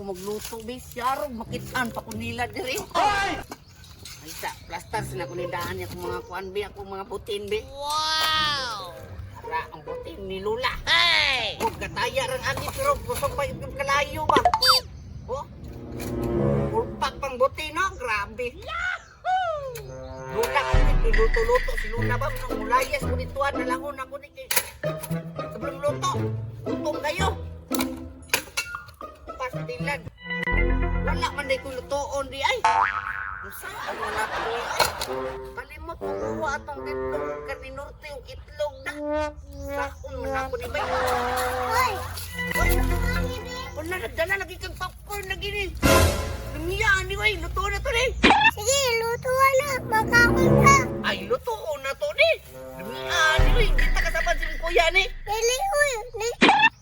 ko magluto, be. Siyarog, makitaan pa ko nila diri. Ay! Ay sa, plastar sila ko nidaan niya akong mga kuan, be. Akong mga butin, be. Wow! Ra, ang butin ni Lula. Hey! Oh, gataya rang agi pero kusog pa yung kalayo ba? Oh. Ulpak pang buti no, grabe. Yahoo! Lula ko ni luto-luto si Lula ba nung mulayas ko nituan nalangon ako ni kay sebelum luto. Gutom kayo. Pastilan. Wala man day ko lutoon di ay. Unsa ang wala ko di ay. Kalimot ko kuha atong itlog kaninorte og itlog na. Saon man ako ni bay. Hoy! Uy, wala, nagdala lagi kang popcorn na gini. Nangiyaan ni way, luto na to ni. Sige, lutuan na. Makaon ka. Ay, luto na to ni. Nangiyaan ni way, hindi ta kasama si kuya ni. Dili, uy.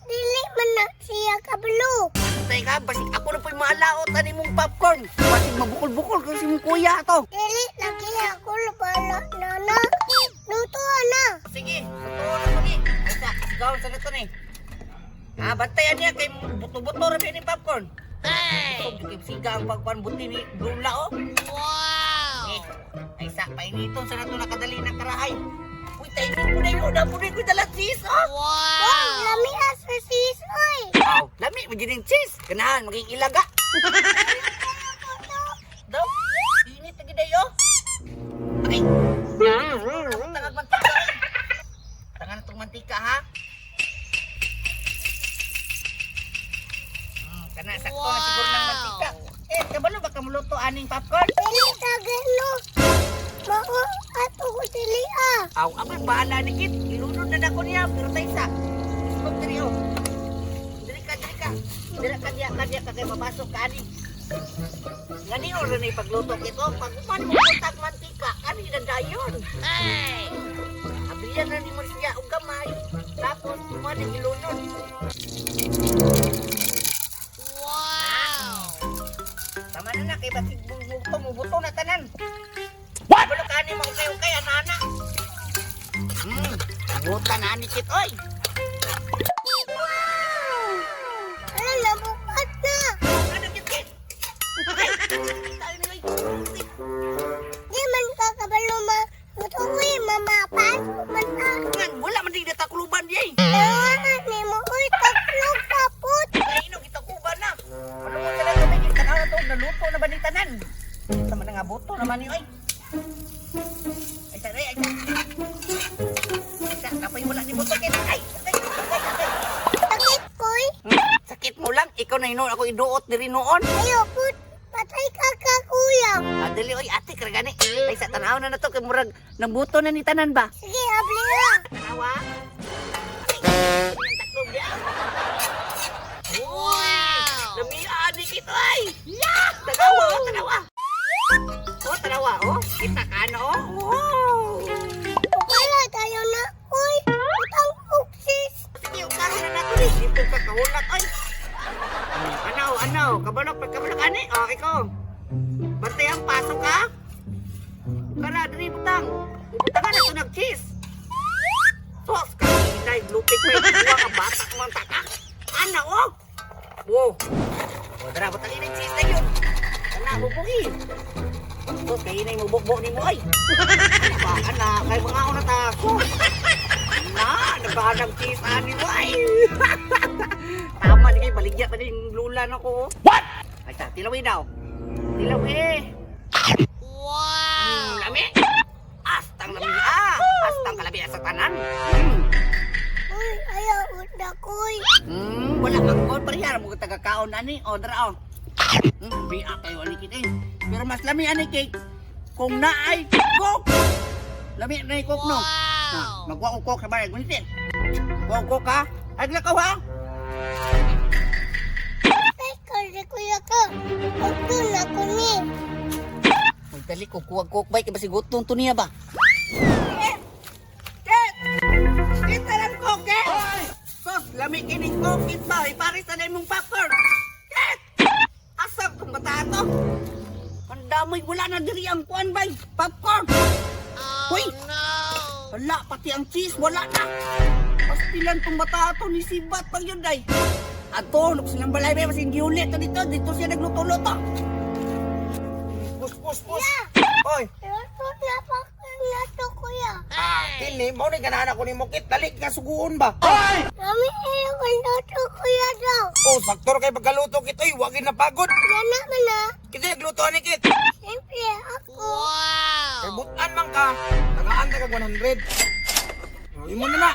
Dili man na siya kabalo. Tay ka, basig ako na po'y maalaot ani mong popcorn. Basig mabukol-bukol kasi mong kuya to. Dili, lagi ako lubala na na. Lutuan na. Sige, luto na to ni. Ay sa, gawin sa na to ni. Ah, bantayan niya kay buto-buto ra ni popcorn. Hey! Busog, kay siga ang pagkuan buti ni Lula oh. Wow! Eh, ay sa painiton sa nato nakadali na karahay. Uy, tainin ko na yun. Napunin ko dala cheese, oh! Wow, Wow! lami asa sis, oy. Wow, lami, magiging cheese. Ganahan, magiging ilaga. Daw, init na giday, oh. Ay, tangag mantika, eh. Tangan na itong mantika, ha? Kana, sakto na siguro ng mantika. Eh, kabalo ba kamuluto aning popcorn? Dili ta gano. Mao ato ko dili ah. Aw, amoy bahala ni Kit. Ilunod na nako niya, pero tayo sa. Stop diri oh. Diri ka, diri ka. Diri ka diya, ka diya ka kay mabasok ka ani. Gani ora na ipagluto kit oh. Pag man mo tag mantika, kani na dayon. Hey! Ablihan na ni mo siya og gamay. Tapos mo ni ilunod. Wow! Tama na na kay basig buto mo buto na tanan. What? Bulo ka ani mo kay kay ana-ana. Buta na ani Kit oy. Ala, nabukat na. Ano Kit Kit? Ay, tayo ni oy. Di man ka kabalo ma. Luto uy, mamapasok man ta. Ngan, wala man din natakluban di ay. Ah, ni mo uy, tatlog kaput. Ay, ino, kita kuban na. Ano mo talaga may tanaw na to, naluto na ba ni tanan? Sama na nga buto naman ni oy. Ay, sa, ay, ay, sa. Ay, sa, napay wala ni buto kit. Ay, ay, ay, ay. Sakit koy. Sakit mo lang, ikaw na hinuon ako iduot diri noon. Ayo put, patay ka ka kuya. Ah, dali oy, ate karagani. Ay, sa tanaw na na to kay murag nabuto na ni tanan ba? Sige, abli ra. Tanawa. Ay, ang taklog di ay. Wow! Lamian ni kito ay! Yeah! Tanawa, oh, tanawa! Oh, tanawa, oh. Kita ka na, oh. Wow! Ukala tayo na, uy. Utang uksis. Sige, ukaroon na nato ni. Dito ka kahulat, ay. Ano, ano? Kabalok, pagkabalok, ani? Oh, ikaw. Bantay ang pasok, ha? Kara, dali, butang. Butang na ito nag-cheese. Sos, kainay, lupik pa yung buwa ka, bata man taka. Ano, oh? Wow. O, dara, butang inay cheese na yun. Ana, bubuhi. Sos, kainay mo, bukbo ni mo, ay. Ana ba, ana, kay mga una ta. Sos. Na, nagbahanang cheese ani mo, ay. Tama, di kayo, baligya pa din yung lula na ko. Oh. What? Ay, sa, tilawi daw. Tilawi. Wow! Lami. Astang lami. Ah, astang kalabi sa tanan. Uy, ayaw na koy. Wala kang kon parehara mo taga-kaon ani. O, dara oh. Biya kayo ani kit eh. Pero mas lami ani cake kung naay coke. Lami na yung coke no. Na, Wow! magwa ko coke sa balay gunit. Magwa ko coke ha. Ay lakaw ha. Patay ka rin kuya ka. Uto na ko ni. Magdali ko kuwag coke bay kay basi gutom to niya ba. Ket! Kita lang coke eh! Sos, lami kining coke kit ba? Iparis na mong popcorn. Ket! Asam tong bata to. Ang damay wala na diri ang kuan bay. Popcorn. Oh Uy! no! Wala pati ang cheese wala na. Pastilan tong bata to ni Sibat pag yun day. Ato, sa silang balay ba, masin giulit to dito. Dito siya nagluto-luto. Pus, pus, pus. Oy, Luto na pa na to, kuya. kini mao ni ganahan ako nimo, Kit. Dali ka suguon ba? Kami ayaw ang luto, kuya daw. Oh, sakto ra kay pagkaluto, Kit. Oy, wagi na pagod. Gana man na. Kita nagluto ani, Kit. Siyempre, ako. Kay Wow! butan man ka, tagaan ta kag 100. Oh, imo na na.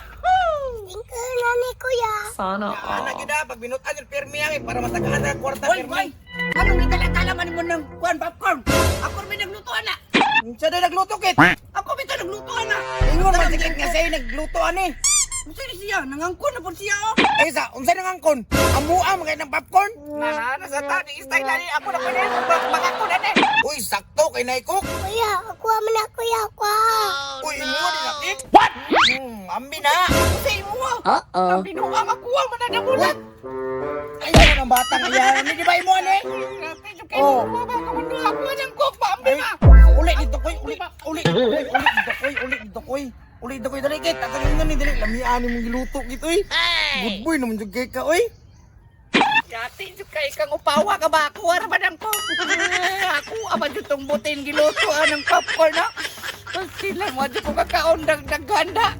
Thank you na ni kuya. Sana Ana all. gid ah, pag binutan yung pirmi ang eh, para matagaan ta kag kwarta Oy, pirmi. oy! Anong gitala-tala man mo ng kuan popcorn? Ako rin may nagluto ana. Unsa day nagluto, Kit? Ako bitaw nagluto ana. Ingon man si Kit nga siya nagluto ani. Unsa ni siya? Nangangkon na pud siya oh. Eh sa unsa nang angkon? Amua man kay ng popcorn? Na na sa tani style ani ako na pud magakon ani. Uy, sakto kay naikok. Kuya, ako man na kuya, ako. Uy, imo din na, Kit. What? Ambi na. Unsa imo? Uh-oh. Ang binuang ako man na nabulat. Ay, ano ng batang ayan. Hindi ba imo ani? Oh. Ako nang cook pa ambi Ay, na. uli dito koy, uli, uli, uli, uli dito koy, uli dito koy. Uli dito koy, dali Kit. Tatanungin nga ni dali lamian imong giluto git oy. Good boy naman jud kay ka oy. Yati jud kay kang upawa ka ba ako ara ba nang cook? Ako ama jud tong butin giluto anang popcorn na. Sila mo jud ko kakaon dagdaghanda.